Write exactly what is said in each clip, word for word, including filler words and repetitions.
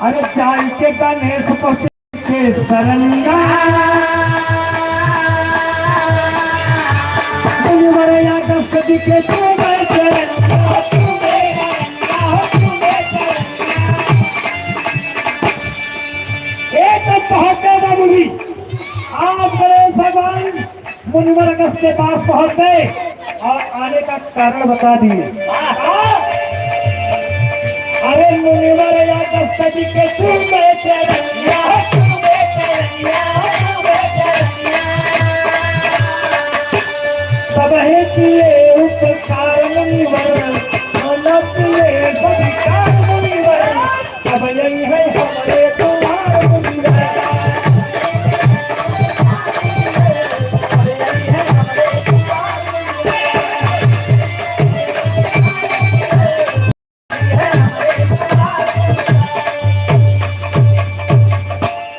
अरे जाई के गणेश पहुँचे के सरनिया। मुनिवर या दस जी के चूमे चरनिया, चूमे चरनिया, चूमे चरनिया। एक तो पहुँचे बाबूजी, आप गणेश भगवान मुनिवर अगस्त के पास पहुंच गए और आने का कारण बता दिए। अरे मुनिवर या अगस्त जी के चूमे चरनिया, चूमे चरनिया, चूमे चरनिया। सबहे किए उपकार मुनिवर, मन किए सभी कार मुनिवर। अब यही है हमारे तुम्हार मुनिवर।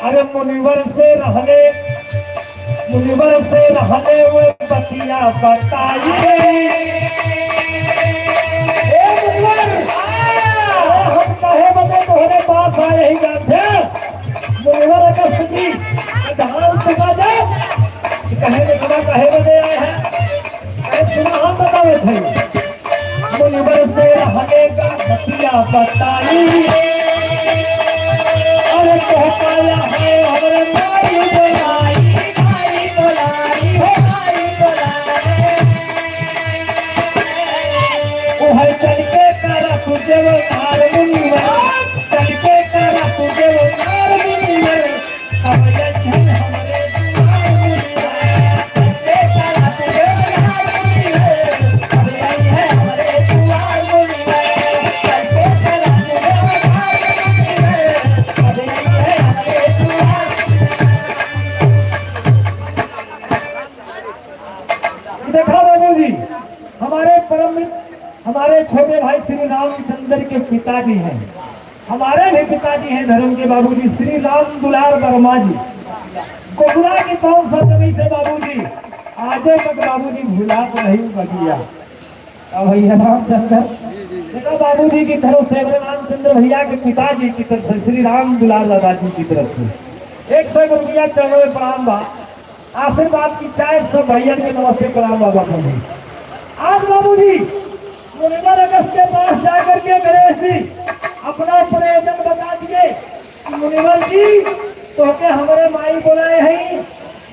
अरे मुनिवर से रहले, मुनिवर से रहले वो बतिया बताई। ए मुनिवर, अरे हम कहे बदे तोहरे पास आए ही जाते। मुनिवर अगस्त जी, ध्यान से बाजे। कहे बेटवा कहे बदे आए हैं। अरे सुना हम बतावे थे। मुनिवर से हमें का बतिया बताई। अरे तो पाया है हमरे माई बोलाई, माई बोलाई, हो माई बोलाई। ओ है चल के करा तुझे वो तार मुनिवर, चल के करा तुझे वो तार मुनिवर। देखा बाबूजी, हमारे परम मित्र, हमारे छोटे भाई श्री रामचंद्र के पिताजी हैं, हमारे भी पिताजी हैं धर्म के बाबूजी श्री राम दुलार वर्मा जी। गोकुला के पाँव सतमी से बाबूजी, आजो तक बाबूजी भुलात रही बगिया। अब भैया रामचंद्र, देखा बाबूजी की तरफ से, अपने रामचंद्र भैया के पिताजी की तरफ से, श्री राम दुलार दादाजी की तरफ से एक सौ रुपया चरणों में प्रणाम बा। आशीर्वाद की चाय सब भैया के नमस्ते प्रणाम बाबा को भी। आज बाबूजी मुनिवर अगस्त के पास जाकर के गणेश जी अपना प्रयोजन बता दिए। मुनिवर जी, तोहके हमरे माई बोलाए हई,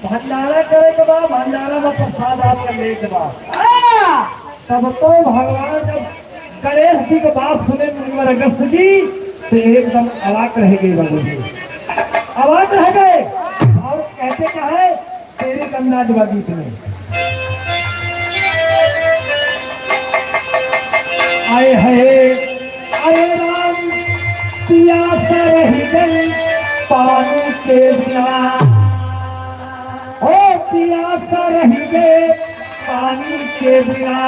भंडारा करे के बा, भंडारा में प्रसाद आपके ले के बा। हाँ। तब तो भगवान जब गणेश जी के बात सुने मुनिवर अगस्त जी, तो एकदम अवाक रह गए बाबूजी, अवाक रह गए। और कहते क्या है, तेरे कन्ना दुआ गीत में आए है, अरे राम पियासा रही गई पानी के बिना, ओ पियासा रही गई पानी के बिना।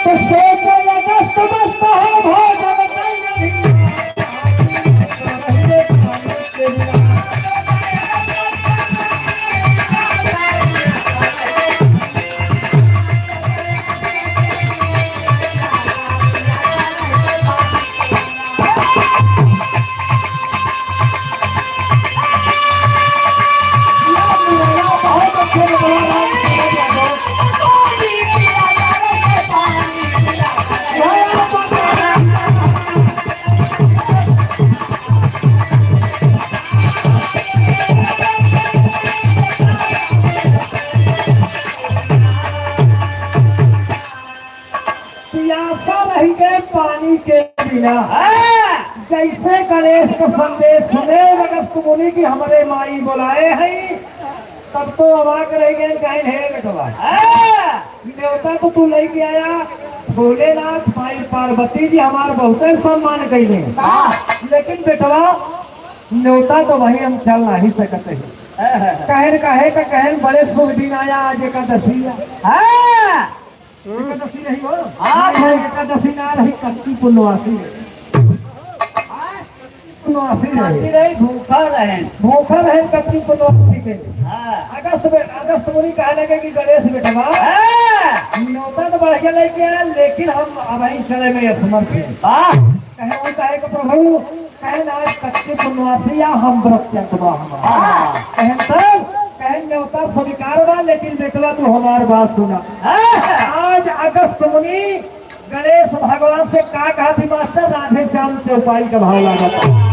तो सोच लगा समझता है भोजन नहीं। पियासा रही गए पानी के बिना। हाँ। जैसे गणेश का संदेश सुने अगस्त मुनि की हमरे माई बोलाए हैं, तब तो अवाक रह गए, कहें, "हे बेटवा, हाँ। नेवता तो तू लेके आया, भोलेनाथ माई पार्वती जी हमार बहुते सम्मान कइले, हाँ। लेकिन बेटवा नेवता तो वही हम चल नहीं सकत है।" हाँ, हाँ, हाँ। कहन काहे का कहन बड़े शुभ दिन आया आज एकादशी है। हाँ। एकादशी रही हो? हाँ, हाँ, भाई। एकादशी ना रही, कत्ती पुण्यवासी। नवासी रहे। नवासी रहे, भूखा रहे। भूखा रहे कतरी को नवासी के। हाँ। अगस्त में, अगस्त मुनि कहे लगे कि गणेश बेटवा, हाँ। न्योता तो बढ़िया लेके आया, लेकिन हम अबहीं चले में असमर्थ हैं। वाह। कहे, "वो कहे कि प्रभु, कहे ना आज कच्ची पुनवासी या हम व्रत चंद बा हमारा।" हाँ। कहे तब, कहे न्योता स्वीकार बा, लेकिन बेटवा तू हमार बात सुना। हाँ। आज अगस्त मुनि गणेश भगवान से का कहा थी मास्टर? राधे श्याम चौपाई का भाव लागत।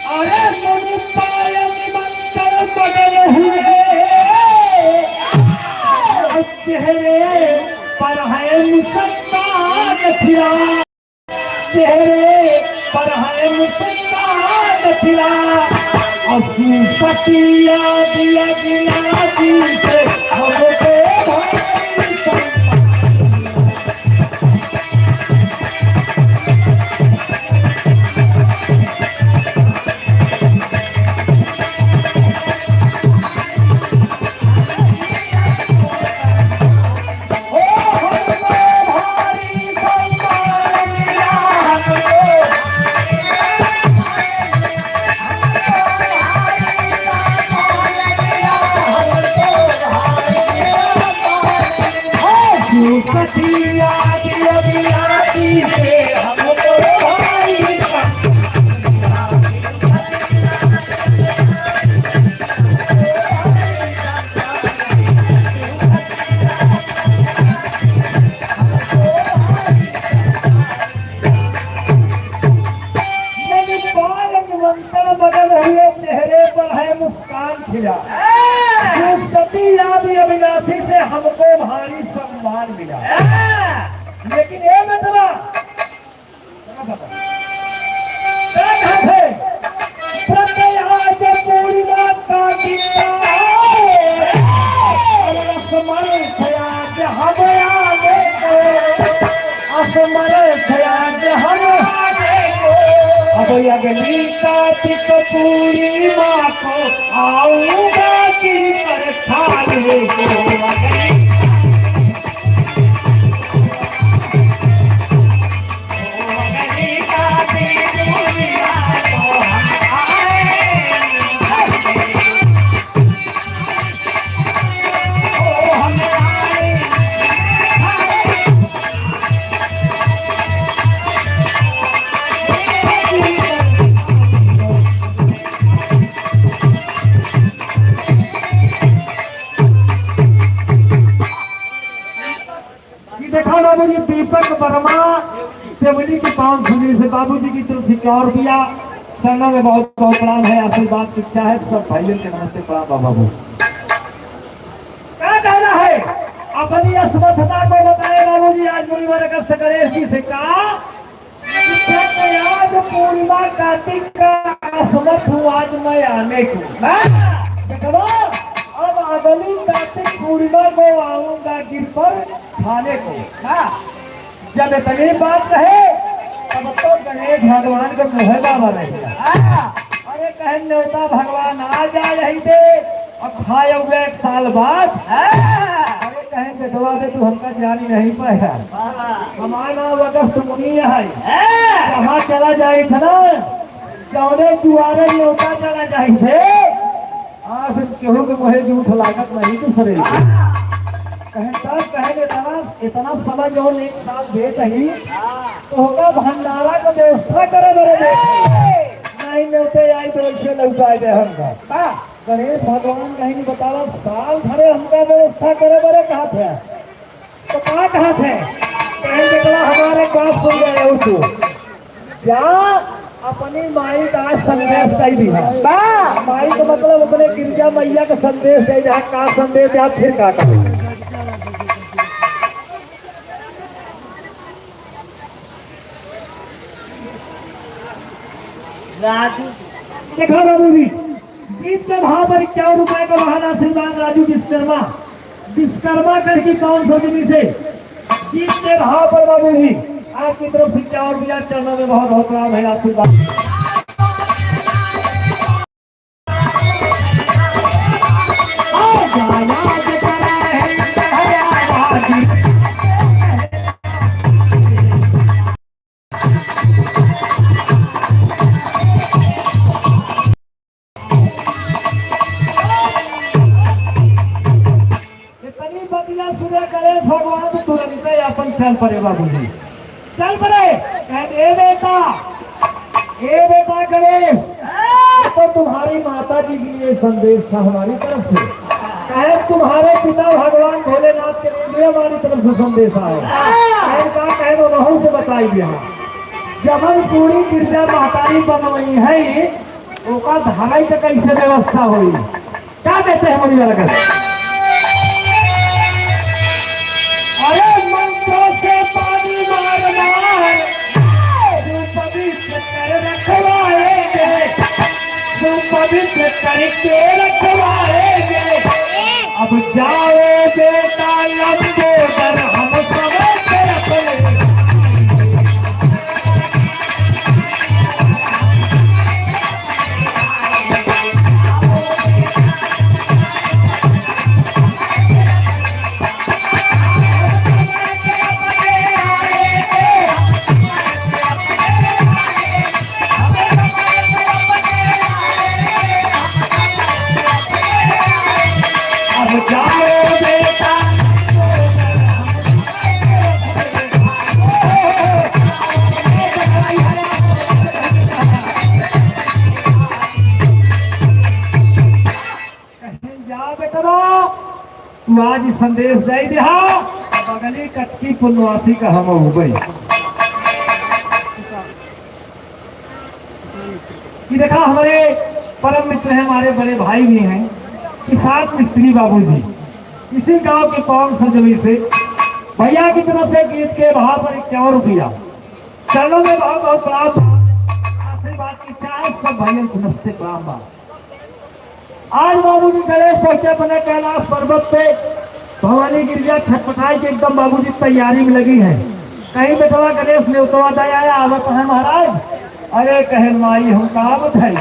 अरे मुनि पाय निमंत्रण बदल हुए, चेहरे पर है मुस्कान खिला। चेहरे पर है मुस्कान खिला, और सूपतिया दिया गिला दी से हमको भाई सम्मान। निमंत्रण बदल हुए, चेहरे पर है मुस्कान खिला। हाँ। जो सती याद अविनाशी से हमको भारी सम्मान मिला। हाँ। लेकिन ये बेटवा, का कहत है? प्रत्यय आज पूर्णिमा का दिन है। और स्मरण आज हम आने को, स्मरण आज हम आने को। अब अगली कार्तिक पूर्णिमा को आऊंगा गिर कर थाने को। अगली ये देखा बाबूजी, दीपक वर्मा देवली के पाँव छूने से बाबूजी की तरफ से क्या रुपया, चरणों में बहुत बहुत प्रणाम है, आशीर्वाद की इच्छा है, सब भाइयों के नमस्ते प्रणाम बा बाबू। क्या कहना है? अपनी असमर्थता को बताए बाबूजी, आज मुनिवर अगस्त गणेश जी से कहा, आज पूर्णिमा कार्तिक का असमर्थ हूँ आज मैं आने को। हाँ। बेटवा, अब अगली कार्तिक पूर्णिमा को आऊंगा गिर पर थाने को। हाँ। जब इतनी बात कहे, तब तो गणेश भगवान के मुँह बाबा रहे। हाँ। अरे कहे न्योता भगवान आ जा यही दे, अब खाए हुए एक साल बाद। हाँ। अरे कहे बेटवा दे तू हमका जानी नहीं पाया। हाँ। हमारा नाम अगस्त मुनि है। हाँ। जहाँ चला जाए थे ना, जौने दुआरे न्योता चला जाए थे, आज हम केहू के मुँहे जूठ लागत नहीं तो सरे। कहे तब कहे इतना, इतना समय जौन एक साल देत ही, तो होगा भंडारा का व्यवस्था करे बरे दे। नहीं न्योते आई तो ऐसे लौटाए दे हमका। गणेश भगवान कहीं बतावा, साल भरे हमका व्यवस्था करे बरे कहा थे। तो का कहत है? कहे बेटवा हमारे बात सुन गए हो तू। जा अपनी माई का संदेश दे दिया। बा। माई का मतलब अपने गिरजा मैया का संदेश दे दिया। का संदेश दिया फिर का कहा? राजू। देखा बाबूजी, जीत के भाव पर इक्यावन रुपए का महान आशीर्वाद राजू विश्वकर्मा, विश्वकर्मा गढ़ की कौन सजनी से जीत के भाव पर बाबूजी आपकी तरफ से इक्यावन रुपया चरणों में बहुत बहुत प्रणाम है आशीर्वाद। चल परे बाबूजी, चल परे। कहे, "ए बेटा, ए बेटा गणेश, ये तो तुम्हारी माता जी के लिए संदेश था हमारी तरफ से।" कहे, "तुम्हारे पिता भगवान भोलेनाथ के लिए भी हमारी तरफ से संदेश आया।" कहे, "का कहे, वो रहू से बताई दिया। जमन पूरी गिरजा महतारी बनवई है, ओका धराई के कैसे व्यवस्था होई?" का कहते हैं मुनिवर का? अरे मंत्रों से पानी मार मार, सुपवित्र कर रखवाएंगे, सुपवित्र करके रखवाएंगे। अब जाओ बेटा लंबोदर, हम समझ अपने कहें, "जा बेटवा, तू आज ई संदेश दे दिहा, बगली कटकी पुनवासी का हम होबे।" कि देखा, हमारे परम मित्र हैं, हमारे बड़े भाई भी हैं, कि सात मिस्त्री बाबूजी, इसी गांव के पावन सरजमी से भैया की तरफ से गीत के भाव पर इक्यावन रुपया। चरणों में बहुत बहुत प्रणाम। आशीर्वाद की चाहे सब भाइयों से नमस्ते प्रणाम बा। आज बाबूजी गणेश पहुंचे अपने कैलाश पर्वत पे, भवानी गिरजा छटपटाई के एकदम बाबूजी तैयारी में लगी है। कहीं बेटवा गणेश नेवतवा दे आया, आवत है महाराज। अरे कहे माई हम का बताई,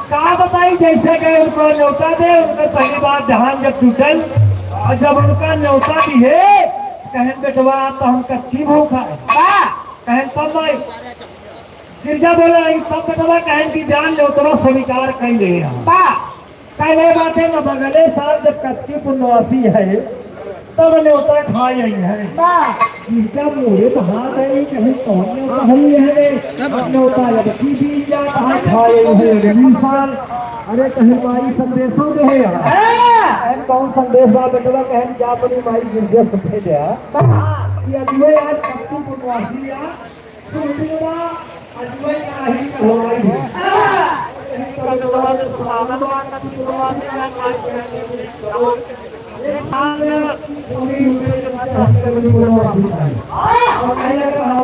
का बताई, जैसे कहे उनको न्योता दे, उनका पहली बार ध्यान जब टूटल और जब उनका न्योता दिहे, कहे बेटवा तो हम कच्ची भूखा है। वाह। कहे तब माई गिरजा बोले रही, तब बेटवा कहे कि जान न्योतवा स्वीकार कर ले हम। वाह। कहले बाटे न बगले साल जब कत्ती पुनवासी है, तब न्योता खाए आई है। वाह। इनका मुहूर्त हाथ है, कहीं कौन न्योता हम ये है रे? न्योता जब की भी जा कहाँ खाए आई है अगली साल। अरे कहीं माई संदेशों दे है यार। हाँ। कहीं कौन संदेश बा बेटवा, कहीं जा अपनी माई गिरजा से भेजा। हाँ। कि अगले आज कत्ती पुनवासी आ,